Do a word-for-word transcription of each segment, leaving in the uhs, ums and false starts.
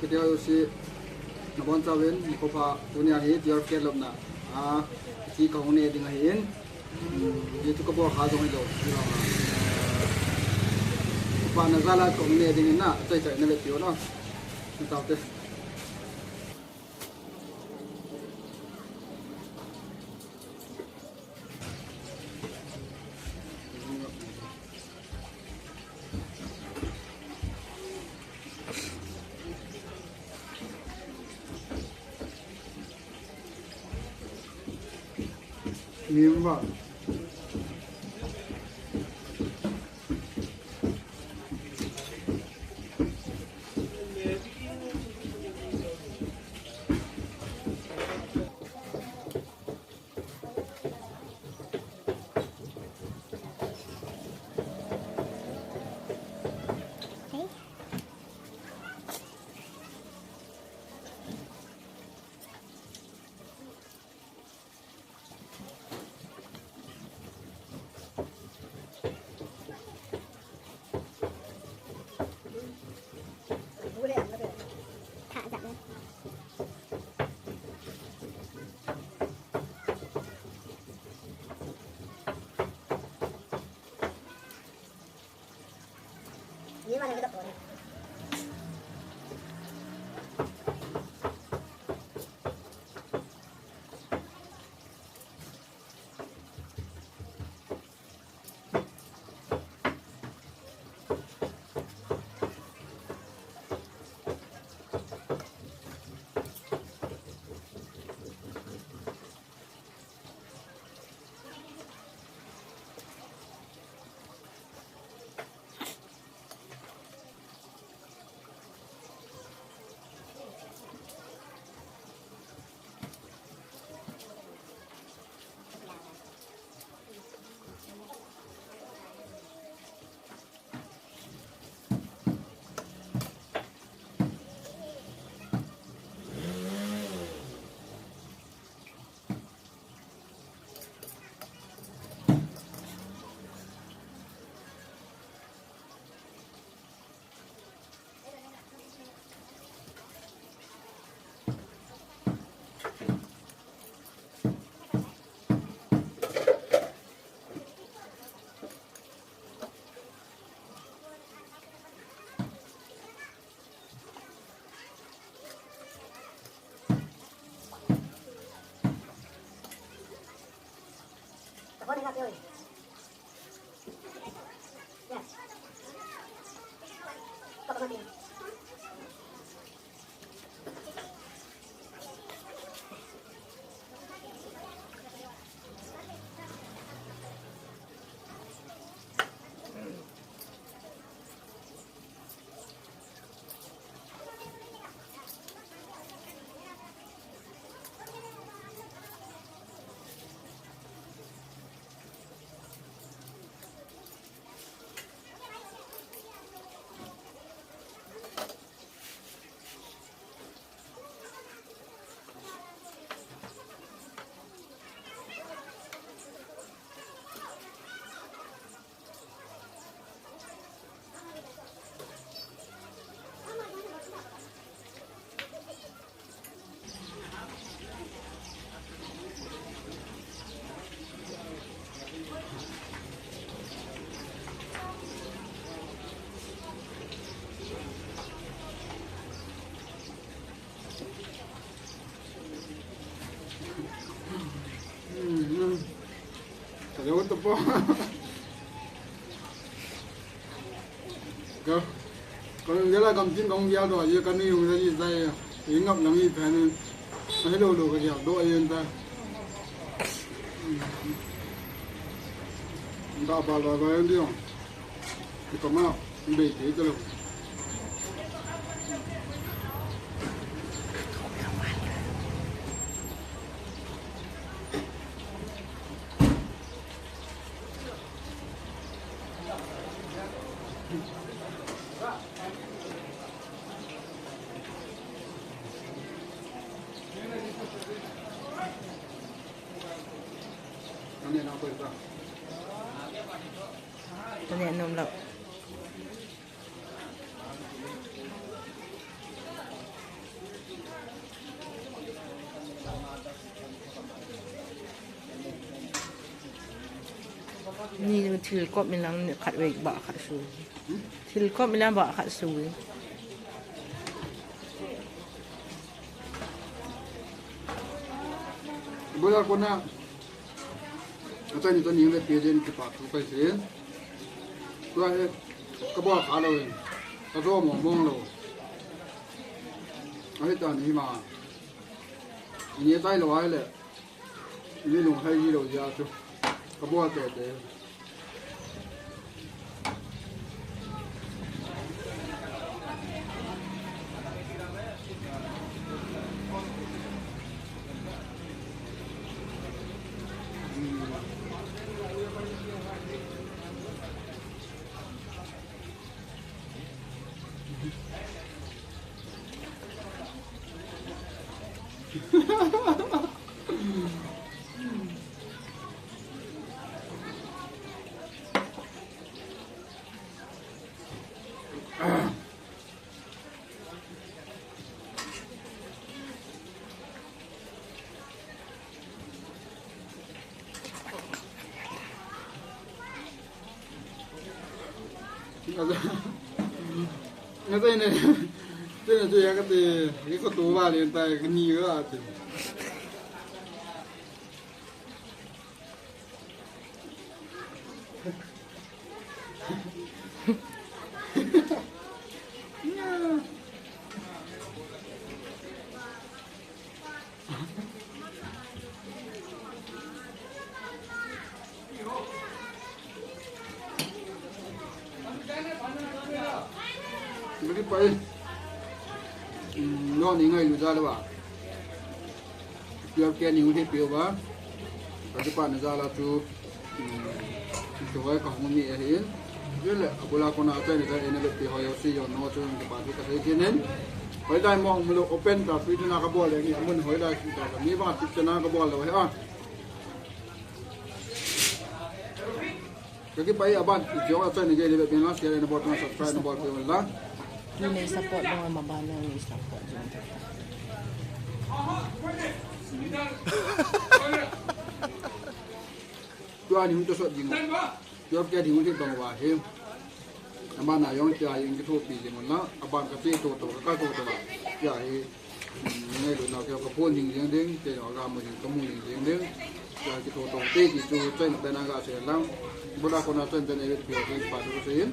Kiti ho jouse, nabonchauvin nikho pha. Tunia hi twelve K lopna a, hiche kahung ne ding ahin. Hiche chu kabol kha jong hilou. Kipana jal a kahung ne ding ahin na, chai chai na vetpi un o. Nataote. Nimba. Ka jong ka tup po. Ka, ka jong gel a gamtin kahung geldoh a, ka ni hung ja ji jai, i ngap lang i phen in. Ahilou lou ka geldoh a yen ta. Ka pa lo lo yen diu. Ka ma, bei te te lo. Ka neh nom lou. Ni thil kop mi lang ni khat vei ba khat su. Thil kop mi lang ba khat su. Bola kona. Achaini tani le pe jen kipa thu kai se. Tua hi ka bol kha lou in. Ka jo mong mong lou. Ahi tani hi ma. Ni tai lou ai le. Ni lung hai ji lou ja chu. Ka bol te te. Nga tai ne, tai ne tu ya ka te, ki ko tu ba le tai ka ni ga te. Bagi pai. Hmm, lo ni ngai lu ja le ba. Piau ke ni u hi piau ba. Ka ji pa na ja la chu. Hmm, chu wai ka hung ni a hin. Ye le, a bula kona chai ni ta ene le pi ho yo si yo no chu ni pa chu ka sei ti nen. Wai dai mo mo lo open ta free na ka bol le ni amun hoi la ki ta ka mi ba ti na ka bol le wai a. Kaki pai aban, jong a chai ni je le ben la, share na bol, subscribe na bol, pe la. Ni ne support mo ma ba na ni support jong. Tua ni hung to sot jing. Tua ke di hung te bang wa he. Ama na jong tia jing ki thopi jing na, aban ka te to to, ka to to. Tia he. Ngai lu na ke ka phone ding ding ding, ke ga mu ding ka mu ding ding ding. Ka ki to to te ki chu chai na pe na ga se lang. Bola kona chai chai ne pi o pa tu se in.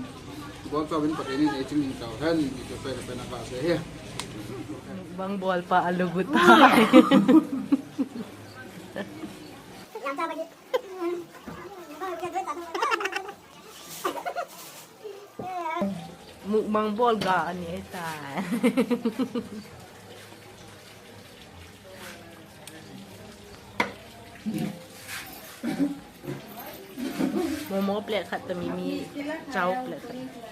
Bol sa win pa te ni ne ching ding ta han ki chu chai na pe na ga se he. Bang bol pa alu gutai. Mukbang bol ga ani ta. Momo plate khat ta mimi chow plate khat.